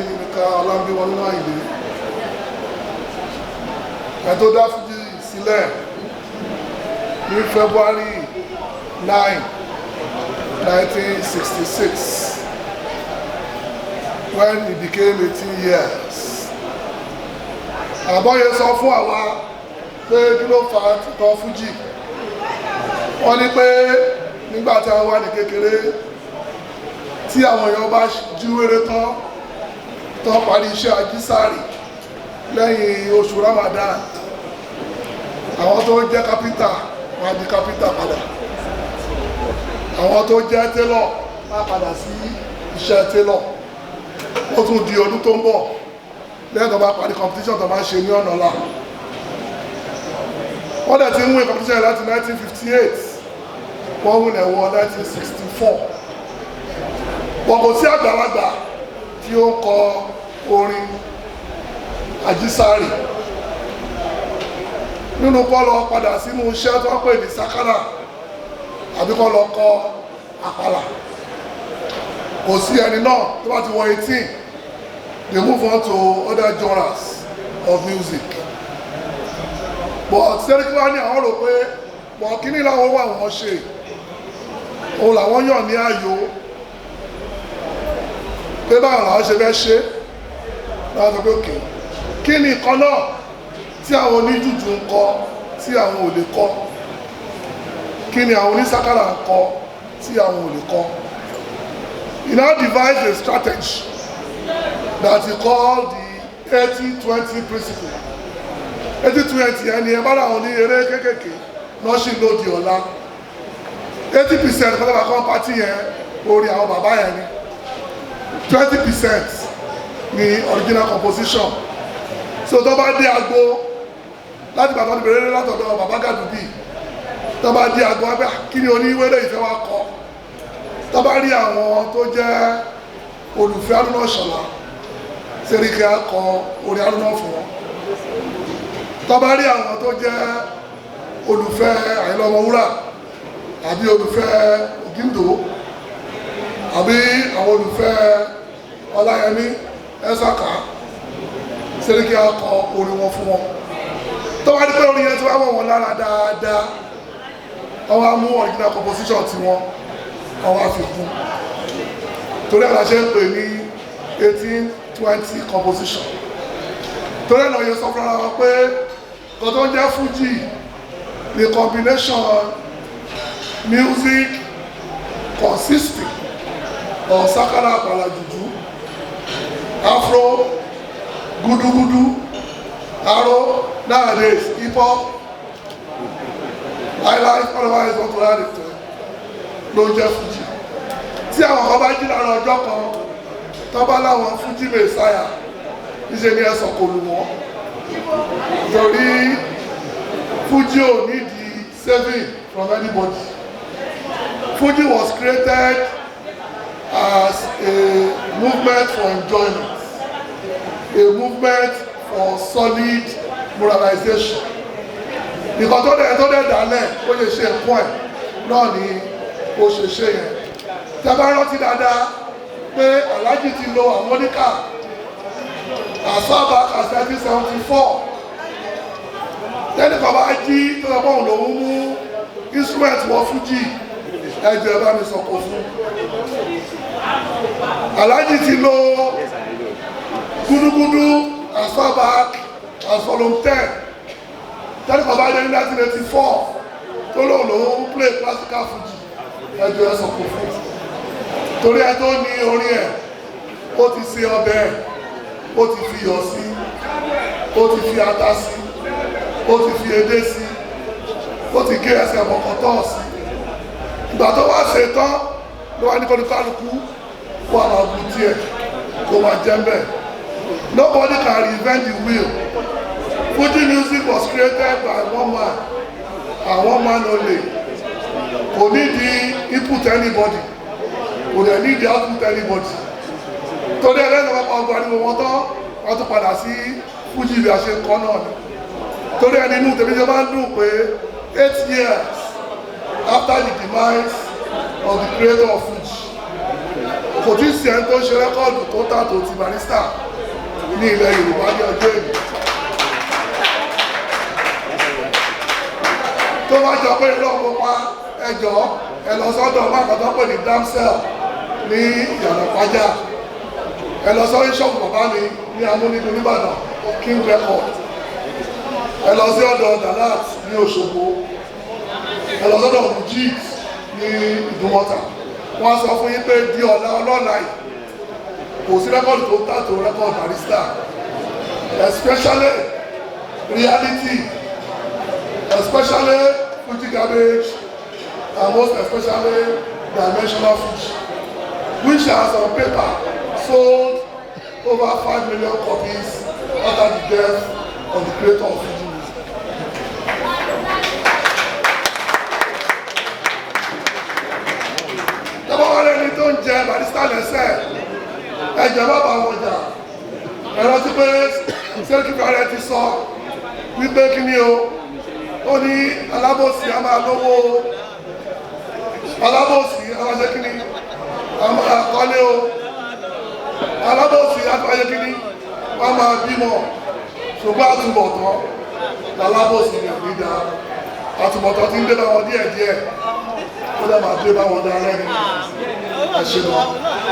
Adéyínká Ọlámbíwọ́n nínú Àyìndé, ẹ̀ tó dá fújì sílẹ̀ ní February 9, 1966, when he became 18 years. Àbọ̀yẹ sọ fún àwa pé kí ló fa títọ́ fújì. Wọ́n ní pé nígbà tí àwọn wà ní kékeré, tí àwọn èèyàn bá jíwèrè tán tán, parí iṣẹ́ ajísàrì lẹ́yìn oṣù Ramadan, àwọn tó jẹ́ kápítà wọ́n á di kápítà padà, àwọn tó jẹ́ télọ̀ wọ́n á padà sí iṣẹ́ télọ̀. Ó tún di ọdún tó ń bọ̀, lẹ́yìn tó bá parí competition tó máa ń ṣe ní ọ̀nà ọ̀la. Wọ́n dẹ̀ ti ń win competition láti 1958, wọ́n win ẹ̀wọ̀ 1964. Wọ́n kò sí àgbàlagbà tí ó ń kọ orin àjísàrì nínú kọ́ lọ padà sínú iṣẹ́ tó ń pè ní sakara àbí kọ́ lọ kọ àpàlà. Kò sí ẹni náà tó bá ti wọ 18, they move on to other genres of music. But Sẹ́ríkì wá ní àwọn rò pé wọ́n kíní làwọn wà, wọ́n ṣe òun làwọn yàn ní ààyò pé báwọn làwọn ṣe fẹ́ ṣe. Láwọn sọ pé òkè, kí ni nǹkan náà tí àwọn oníjùjú ń kọ tí àwọn ò lè kọ? Kí ni àwọn onísákàrà ń kọ tí àwọn ò lè kọ? He now devised a strategy that he called the 80-20 principle. 80-20 yẹn ni ẹ bá láwọn ní eré kéékèèké náà sì lòdì ọ̀la. 80% kọ́tàbà kan party yẹn, orí àwọn bàbá yẹn ni. 20% ni original composition. So tó bá dé agbo láti bàbá tó bẹ̀rẹ̀ látọ̀dọ̀ bàbá Gàdúbì, tó bá dé agbo wá, kí ni oníwéré ìfẹ́ wa kọ? Tó bá rí àwọn tó jẹ́ olùfẹ́ Haruna Ìṣọ̀lá, Sẹ́ríkì á kọ orin Haruna fún wọn. Tó bá rí àwọn tó jẹ́ olùfẹ́ Àyìnlá Ọmọwúrà àbí olùfẹ́ Ògíndò àbí àwọn olùfẹ́ Ọláyẹmí Ẹ̀sàká, Sẹ́ríkì á kọ orin wọn fún wọn. Tó bá rí pé orin yẹn ti wá wọ̀ wọ́n lára dáadáa, wọ́n wá mú original composition tiwọn, wọ́n wá fi kún. Torí ẹ̀ la ṣe ń pè ní 18-20 composition. Torí ẹ̀ náà yẹ sọ fúnra wọn pé kò tó ń jẹ́ fújì, the combination music consisting of sakara, àpàlà, jùjú, afro, gudugudu, aro, nowadays hip hop, highlife, otherwise want to add it to it, ló ń jẹ́ fújì. Tí àwọn kan bá jí lára ọjọ́ kan, tó bá láwọn fújì messiah, níṣẹ́ ni ẹ̀sọ̀ kò lù wọ́n, torí fújì ò need the saving from anybody. Fuji was created as a movement for enjoyment, a movement for solid moralization. Nǹkan tó dẹ̀ dálẹ̀, ó lè ṣe nǹkan ẹ̀ náà ni ó ṣe ṣe yẹn. Tẹ́ bá rántí dáadáa pé Alhaji ti lo harmonica as far back as 1974. Tẹ́nìkan bá jí tó sọ pé òun lòún mú instrument wọ fújì, ẹjọ́ ẹ bá mi sọ̀kò fún. Alhaji ti lo gudugudu as far back as volume 10. Tẹ́nìkan bá dé ní 1984 tó lóun lòún play classical fuji, ẹjọ́ ẹ sọ̀kò fún, torí ẹ tó ní orin ẹ̀, ó ti ṣe ọbẹ̀ ẹ̀, ó ti fi iyọ̀ sí, ó ti fi ata sí, ó ti fi edé sí, ó ti gé ẹsẹ̀ bọ̀kọ̀tọ̀ sí. Ìgbà tó wá ṣe tán ló wá ní kọ́ni kálukú kó àwọn ọ̀gùn tiẹ̀ kó máa jẹ́ ń bẹ̀. Nobody can reinvent the wheel. Fuji music was created by one man and one man only. Kò ní di input anybody, kò dẹ̀ ní di output anybody. Torí ẹlẹ́nu ọ̀pọ̀ ọgbà ni wọ́n tán, wọ́n tún padà sí fújì bí a ṣe ń kọ́ náà ni. Torí ẹni inú tèmi ṣe máa ń dùn pé 8 years after the demise of the creator of Fuji, Kò tí ì sí ẹni tó ń ṣe record tó tà tó ti Barrister ní ilẹ̀ Yorùbá ní ọjọ́ èyí. Tó bá jọ pé irọ́ mo pa, ẹjọ́ ẹ lọ sọ́dọ̀ máàkà tó pè ní Damsel ní Ìyànà Pàjá, ẹ lọ sọ́rí ṣọ́ọ̀bù bàbá mi ní Amúnigun nìbàdàn, King Record, ẹ lọ sí ọ̀dọ̀ Dalat ní Òṣogbo, ẹ lọ sọ́dọ̀ Mujib ní Ìdúmọ̀tà. Wọ́n sọ fún yín pé di ọ̀la ọlọ́la yìí, kò sí record tó tà tó record Barrister, especially Reality, especially Fuji Garbage, and most especially Dimensional Fuji, which has on paper sold over 5 million copies after the death of the creator of Fuji music. Tọ́bọ̀ wá lẹ́ni tó ń jẹ Barrister lẹ́sẹ̀, ẹ̀jẹ̀ má bàa wọn jà. Ẹ rántí pé Sẹ́ríkì Fúlàní ti sọ wípé kí ni o, ó ní alábòsí a máa lówó o, alábòsí a máa ṣe kí ni, a máa kọ́lé o, alábòsí a máa ṣe kí ni, wọ́n máa bímọ, ṣùgbọ́n àtúbọ̀tán alábòsí ni òní da. Àtúbọ̀tán ti ń dé bá wọn díẹ̀díẹ̀, ó dẹ̀ máa dé bá wọn dá lẹ́nu. Ẹ ṣe lọ.